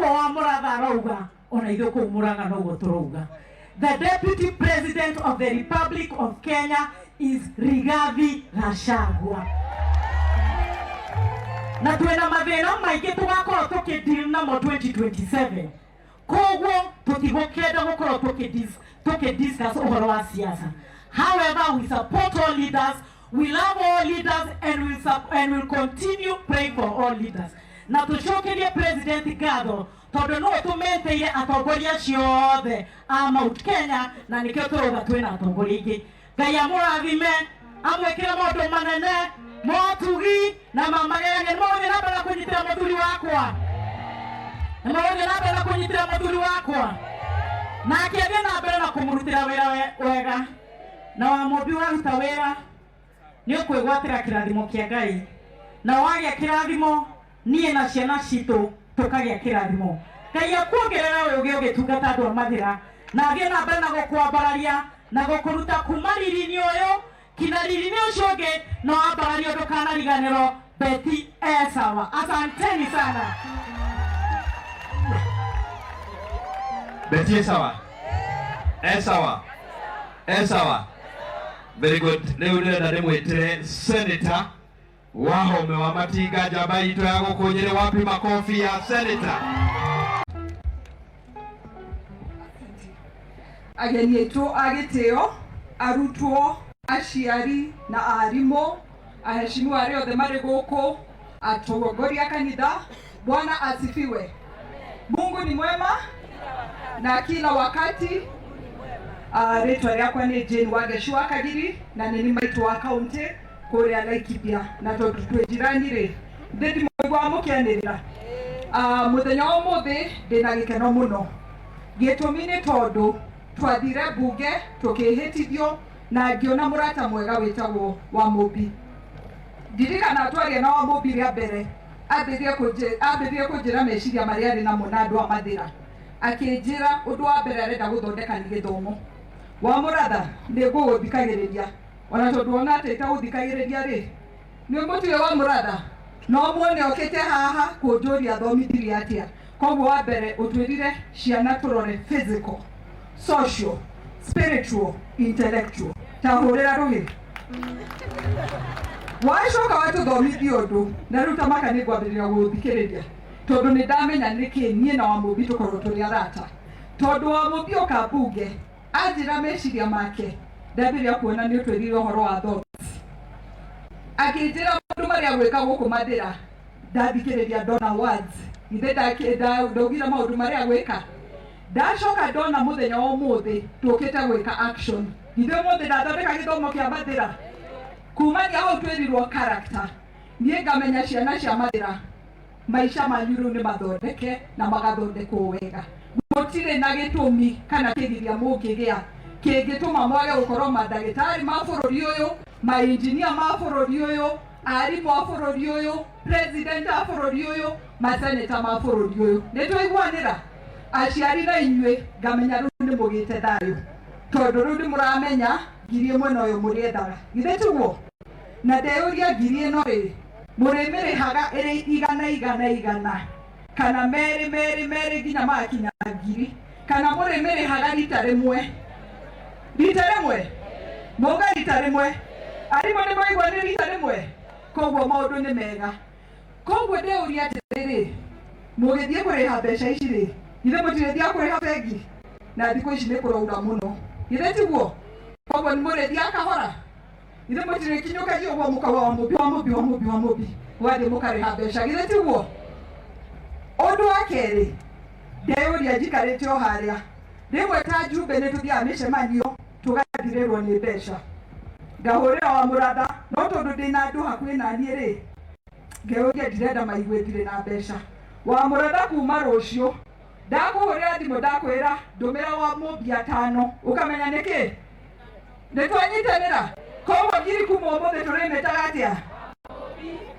Ũguo wa Mũratha arauga, ona ithuĩ kũu Mũrang'a noguo tũrauga. The Deputy President of the Republic of Kenya is Rigathi Gachagua. Na twĩna mathĩna maingĩ tũgakorwo tũkĩdeal namo 2027. Koguo tũtigũkĩenda gũkorwo tũkĩdiscuss ũhoro wa siasa. However, we support all leaders, we love all leaders, and we and will continue praying for all leaders. Na tũcokerie President ngatho tondũ no tũmenteire atongoria acio othe a Mount Kenya, na nĩkĩo tũrauga twĩna atongoria aingĩ. Ngai amũrathime, amwĩkĩre maũndũ manene motugi na mamagegania. Nĩ mũgũthiĩ na mbere na kũnyitĩra mũthuri wakwa, nĩ mũgũthiĩ na mbere na kũnyitĩra mũthuri wakwa, nake athiĩ na mbere na kũmũrutĩra wĩra wega. Na wa Mũmbi, waruta wĩra nĩ ũkwĩgwatĩra kĩrathimo kĩa Ngai, na wagĩa kĩrathimo, niĩ na ciana citũ tũkagĩa kĩrathimo. Ngai akuongerera ũgĩ ũgĩtungata andũ a Mathĩra, na athiĩ na mbere na gũkwambararia na gũkũruta kuma riri-inĩ ũyũ kinya riri-inĩ ũcio ũngĩ, no ambarario ndũkanariganĩrwo. Beti esawa, asanteni sana. Beti esawa, esawa, esawa, very good. Rĩu ndĩrenda ndĩmwĩtĩre Senator Wahome wa Matinga, njamba itũ ya gũkũ Nyĩrĩ. Wapi makofi ya senator? Ageni aitũ a gĩtĩo, arutwo, aciari na arimũ, aheshimiwa arĩa othe marĩ gũkũ, atongoria kanitha, Bwana asifiwe. Mungu ni mwema na kila wakati. Rĩtwa rĩakwa nĩ Jane Wangeshi wa Kagiri, na nĩ nĩ maitũ wa kaunti kũrĩa Laikipia, na tondũ twĩ jirani rĩ, ndĩ ndimũigua mũkĩanĩrĩra. Mũthenya wa ũmũthĩ ndĩna gĩkeno mũno. Gĩtũmi nĩ tondũ twathire mbunge tũkĩhĩtithio na ngĩona mũrata mwega wĩtagwo wa Mũmbi. Ndirikana twaria na wa Mũmbi rĩa mbere, ambĩrĩrie kũnjĩra meciria marĩa arĩ namo na andũ a Mathĩra. Akĩnjĩra ũndũ wa mbere arenda gũthondeka nĩ gĩthomo. Wa Mũratha, nĩ ngũgũthikagĩrĩria, ona tondũ wona atĩ itagũthikagĩrĩria rĩ, nĩ mũtuĩ wa Mũratha no muone okĩte haha kũnjũria thomithirie atĩa. Koguo wa mbere ũtwĩrire ciana tũrore physical, social, spiritual, intellectual. Ta hũrĩra rũhĩ. Wacoka watũthomithia ũndũ, na rĩu ta maka nĩ ngwambĩrĩria gũthikĩrĩria, tondũ nĩ ndamenya nĩkĩ niĩ na Wamũmbi tũkorwo tũrĩ arata. Tondũ Wamũmbi oka mbunge anjĩra meciria make, ndambĩrĩria kuona nĩ ũtwĩrire ũhoro wa thoughts, akĩnjĩra maũndũ marĩa gwĩka gũkũ Mathĩra. Ndathikĩrĩria ndona words, ithe ndaugire maũndũ marĩa gwĩka. Ndacoka ndona mũthenya wa ũmũthĩ tũkĩte gwĩka action. Ithe ũmũthĩ ndathondeka gĩthomo kĩa Mathĩra. Kumania hau twĩrirwo character, niĩ ngamenya ciana cia Mathĩra maica manyu rĩu nĩ mathondeke na magathondekwo wega. Gũtirĩ na gĩtũmi kana kĩgiria mũngĩgĩa kĩngĩtũma mwage gũkorwo mandagĩtarĩ ma bũrũri ũyũ, mainjinia ma bũrũri ũyũ, arimũ a bũrũri ũyũ, president a bũrũri ũyũ, maseneta ma bũrũri ũyũ. Nĩ twaiguanĩra aciari na inyuĩ, ngamenya rĩu nĩ mũgĩte thayũ, tondũ rĩu nĩ mũramenya 1000 noyo mũrĩethaga, githĩ tiguo? Na ndeyũria, 1000 ĩno rĩ, mũrĩmĩrĩhaga ĩrĩ igana igana igana, kana merĩ merĩ merĩ nginya magakinya 1000, kana mũrĩmĩrĩhaga rita rĩmwe rita rĩmwe? Mauga rita rĩmwe. Arimũ nĩ maigua nĩ rita rĩmwe. Koguo maũndũ nĩ mega. Koguo ndĩũria atĩrĩrĩ, mũgĩthiĩ kũrĩha mbeca ici rĩ, githĩ mũtirĩthiaga kũrĩha bengi? Na thikũ ici nĩ kũraura mũno, githĩ tiguo? Koguo nĩ mũrĩthiaga kahora. Githĩ mũtirĩkinyũkagia ũguo mũkauga wa Mũmbi, wa Mũmbi, wa Mũmbi, wa Mũmbi, mũgathiĩ mũkarĩha mbeca, githĩ tiguo? Ũndũ wa kerĩ ndeyũria njikarĩte o harĩa, rĩmwe ta njumbe nĩ tũthiaga mĩcemanio tũgathirĩrwo nĩ mbeca, ngahũrĩra wa Mũratha, no tondũ ndĩna andũ hakuhĩ na niĩ rĩ, ngeyũria ndirenda maigue ndirĩ na mbeca. Wa Mũratha, kuma rũciũ ndakũhũrĩra thimũ ndakwĩra ndũmĩra wa Mũmbi atano, ũkamenya nĩkĩ nĩ twanyitanĩra. Koguo 1000 kuma ũmũthĩ tũrĩmĩtaga atĩa?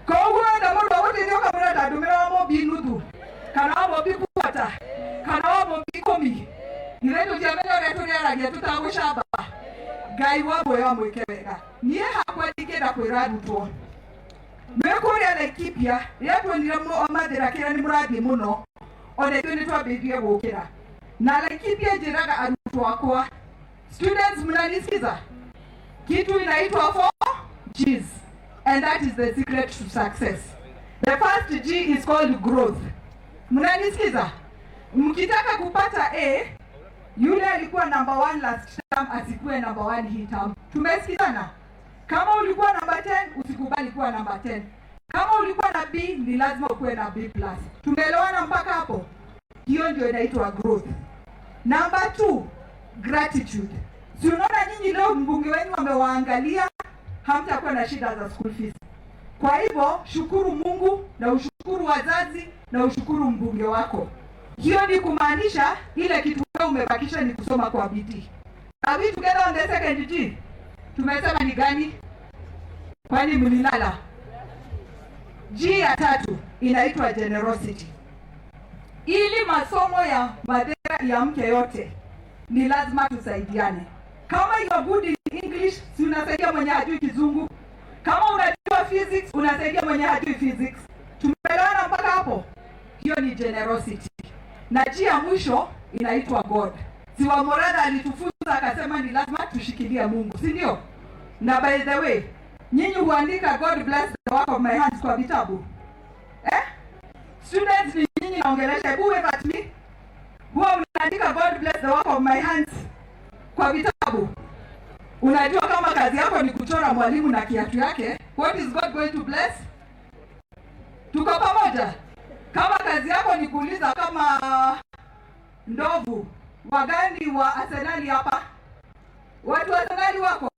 Koguo enda mũndũ agũteithia, ũkamwĩra ta ndũmĩra wa Mũmbi nuthu, kana wa Mũmbi kwata, kana wa Mũmbi 10. Githĩ tũtiamenya ũrĩa tũrĩaragia tũtagũcamba? Ngai wa muoyo amwĩke wega. Niĩ hakwa ndingĩenda kwĩra arutwo mwĩ kũrĩa Laikipia, rĩrĩa tuonire Mathĩra kĩrĩa nĩ mũrathiĩ mũno. Ona ithuĩ nĩ twambĩrĩirie gũkĩra na Laikipia. Njĩraga arutwo akwa, students, mnanisikiza? Kitu inaitwa 4 Gs, and that is the secret to success. The first G is called growth. Mnanisikiza? Mkitaka kupata A, yule alikuwa number one last term asikuwe number one hii term. Tumesikizana? Kama ulikuwa number 10, usikubali kuwa number 10. Kama ulikuwa na B, ni lazima ukuwe na B+. Tumeelewana mpaka hapo? Hiyo ndio inaitwa growth. Number two, gratitude. Si unaona nyinyi leo mbunge wenu amewaangalia, hamtakuwa na shida za school fees. Kwa hivyo shukuru Mungu na ushukuru wazazi na ushukuru mbunge wako. Hiyo ni kumaanisha ile kitu wewe umebakisha ni kusoma kwa bidii. Are we together on the second G? Tumesema ni gani? Kwani mlilala? G ya tatu inaitwa generosity. Ili masomo ya Mathira iamke yote, ni lazima tusaidiane. Kama you are good in English, si unasaidia mwenye hajui Kizungu. Kama unajua physics, unasaidia mwenye hajui physics. Tumeelewana mpaka hapo? Hiyo ni generosity. Na G ya mwisho inaitwa God. Si wa Morada alitufunza akasema ni lazima tushikilie Mungu, si ndio? Na by the way, nyinyi huandika "God bless the work of my hands" kwa vitabu, eh? Students, ni nyinyi naongelesha, hebu wave at me. Huwa mnaandika "God bless the work of my hands" kwa vitabu? Unajua kama kazi yako ni kuchora mwalimu na kiatu yake, what is God going to bless? Tuko pamoja? Kama kazi yako ni kuuliza kama ndovu wagani wa Arsenali hapa, watu wa Arsenali wako?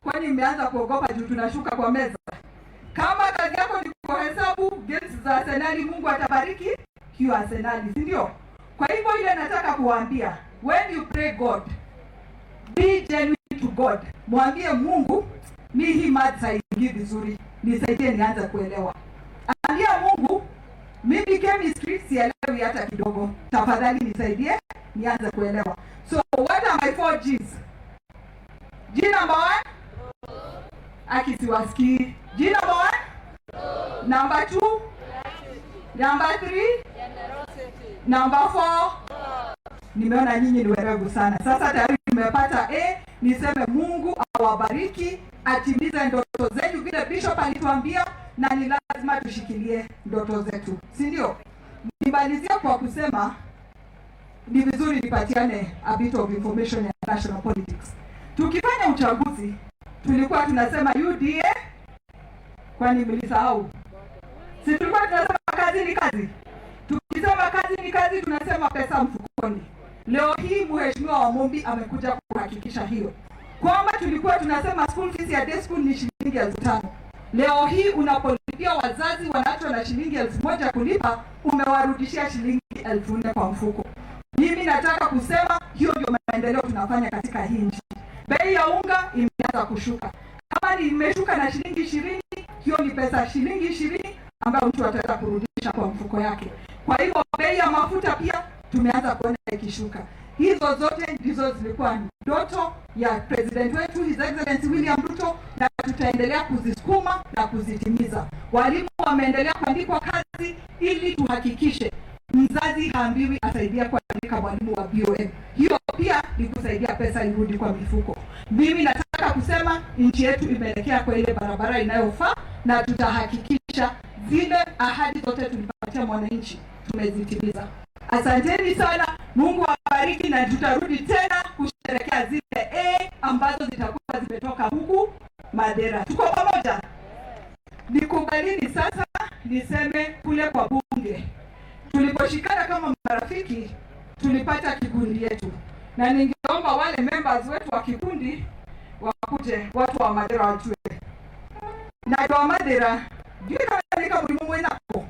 Kwani mmeanza kuogopa juu tunashuka kwa meza? Kama kazi yako ni kuhesabu games za Arsenali, Mungu atabariki hiyo Arsenali, si ndio? Kwa hivyo ile nataka kuwaambia, when you pray God, be genuine to God. Mwambie Mungu, mi hii maths haingii vizuri, nisaidie nianze kuelewa. Ambia Mungu, mimi chemistry sielewi hata kidogo, tafadhali nisaidie nianze kuelewa. So what are my four G's? G number one, aki siwasikii. G number one, number two, number three, number four. Nimeona nyinyi ni werevu sana. Sasa tayari nimepata A. Niseme Mungu awabariki, atimize ndoto zenyu vile Bishop alituambia, na ni lazima tushikilie ndoto zetu, si ndio? Nimalizie kwa kusema ni vizuri nipatiane a bit of information ya national politics. Tukifanya uchaguzi tulikuwa tunasema UDA, kwani mlisahau? Si tulikuwa tunasema kazi ni kazi? Tukisema kazi ni kazi, tunasema pesa mfukoni. Leo hii Mheshimiwa Wamumbi amekuja kuhakikisha hiyo kwamba tulikuwa tunasema school fees ya day school ni shilingi 5,000. Leo hii unapolipia wazazi wanaachwa na shilingi 1,000 kulipa, umewarudishia shilingi 4,000 kwa mfuko. Mimi nataka kusema hiyo ndio maendeleo tunafanya katika hii nchi. Bei ya unga imeanza kushuka. Kama ni imeshuka na shilingi 20, hiyo ni pesa shilingi 20 ambayo mtu ataweza kurudisha kwa mfuko yake. Kwa hivyo bei ya mafuta pia tumeanza kuona ikishuka. Hizo zote ndizo zilikuwa ndoto ya president wetu, His Excellency William Ruto, na tutaendelea kuzisukuma na kuzitimiza. Walimu wameendelea kuandikwa kazi ili tuhakikishe mzazi haambiwi asaidia kuandika mwalimu wa BOM. Hiyo pia ni kusaidia pesa irudi kwa mifuko. Mimi nataka kusema nchi yetu imeelekea kwa ile barabara inayofaa, na tutahakikisha zile ahadi zote tulipatia mwananchi tumezitimiza. Asanteni sana, Mungu awabariki, na tutarudi tena kusherekea zile A ambazo zitakuwa zimetoka huku Mathira. Tuko pamoja? Nikubalini sasa niseme kule kwa bunge tuliposhikana kama marafiki tulipata kikundi yetu, na ningeomba wale members wetu wa kikundi wakuje, watu wa Mathira wajue na andũ a Mathira ndiũĩ kana mũrimũ mwĩnako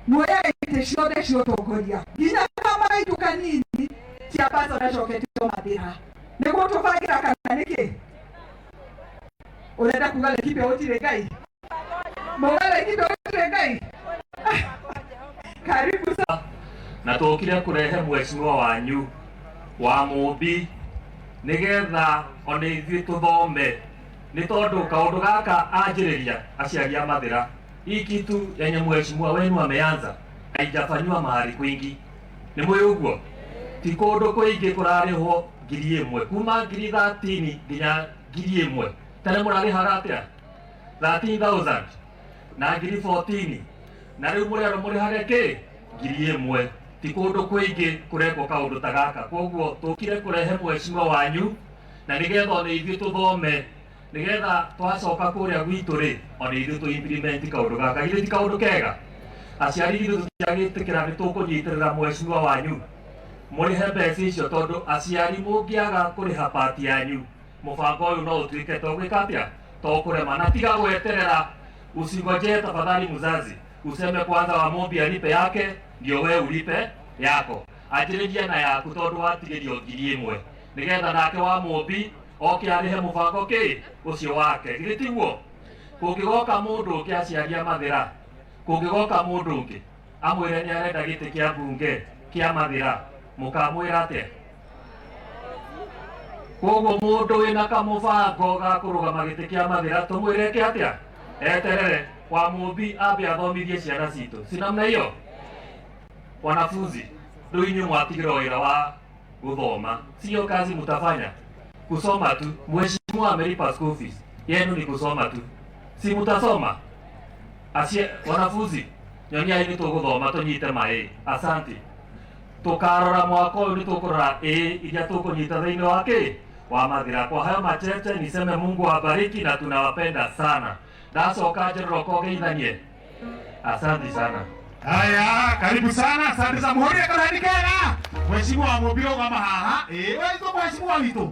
muoyaga itĩ ciothe cia ũtongoria nginya kama gaitu kanini chairperson acoketio Mathira nĩguo tũbangĩra kana nĩkĩ. Ũrenda kuga Laikipia gũtirĩ Ngai? Mauga Laikipia gũtirĩ Ngai? Karibu sana. Na tukire kurehe mheshimiwa wanyu wa Mumbi nigetha ona ithuĩ tuthome nĩ tondũ kaũndũ gaka anjĩrĩria aciari a Mathira, hii kitu yenye mheshimiwa wenu ameanza haijafanyiwa mahali kwingi. Nĩ mũĩ ũguo? Ti kũndũ kũingĩ kũrarĩhwo 1,000 kuma 13,000 nginya 1,000. Tene mũrarĩhaga atĩa? 13,000 na 14,000 na rĩu mũrerwo mũrĩhage kĩ 1,000. Ti kũndũ kũingĩ kũrekwo kaũndũ ta gaka. Koguo tũkire kũrehe mheshimiwa wanyu na nĩgetha ona ithuĩ tũthome, nĩgetha twacoka kũrĩa gwitũ rĩ, ona ithuĩ tũ implement kaũndũ gaka. Githĩ ti kaũndũ kega? Aciari ithuĩ tũtiagĩtĩkĩra nĩ tũkũnyitĩrĩra mheshimiwa wanyu mũrĩhe mbeca icio, tondũ aciari mũngĩaga kũrĩha pati yanyu mũbango ũyũ no ũtuĩke to gwĩka atĩa, to kũrema. Na tiga gweterera, usingojee tafadhali mzazi useme kwanza Wamũmbi alipe yake ndio we ulipe yako. Anjĩrĩria na yaku tondũ watigĩrio 1,000 nĩgetha nake Wamũmbi oke arĩhe mũbango kĩ ũcio wake. Githĩ tiguo? Kũngĩgoka mũndũ ũngĩ aciari a Mathĩra, kũngĩgoka mũndũ ũngĩ amwĩre nĩ arenda gĩtĩ kĩa mbunge kĩa Mathĩra, mũkamwĩra atĩa? Koguo mũndũ wĩna kamũbango ga kũrũgama gĩtĩ kĩa Mathĩra tũmwĩre eke atĩa? Eterere Wamũmbi ambe athomithie ciana citũ. Si namna hiyo? Wanafunzi, rĩu inyuĩ mwatigĩrwo wĩra wa gũthoma, sio kazi mtafanya, kusoma tu. Mheshimiwa amelipa school fees yenu, ni kusoma tu, si mtasoma? Acie wanafunzi, nyoniai nĩ tũgũthoma tũnyite maĩ. Asante. Tũkarora mwaka ũyũ nĩ tũkũrora ĩ iria tũkũnyita thĩinĩ wa kĩ wa Mathĩra. Kwa hayo machache niseme Mungu awabariki na tunawapenda sana. Ndacoka njororoka ũgeithanie. Asante sana. Haya, karibu sana. Asante sana. Muhuri kana kega. Mheshimiwa Wamũmbi rũgama haha. Ĩ, we mheshimiwa witũ.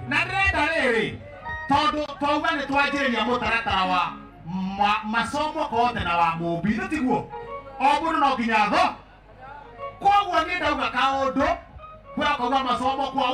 Na ndĩrenda rĩrĩ, tondũ twauga nĩ twanjĩrĩria mũtaratara wa masomo kote na Wamũmbi, nĩ tiguo? O mũndũ no nginya tho. Koguo niĩ ndauga kaũndũ, we akauga masomo kwa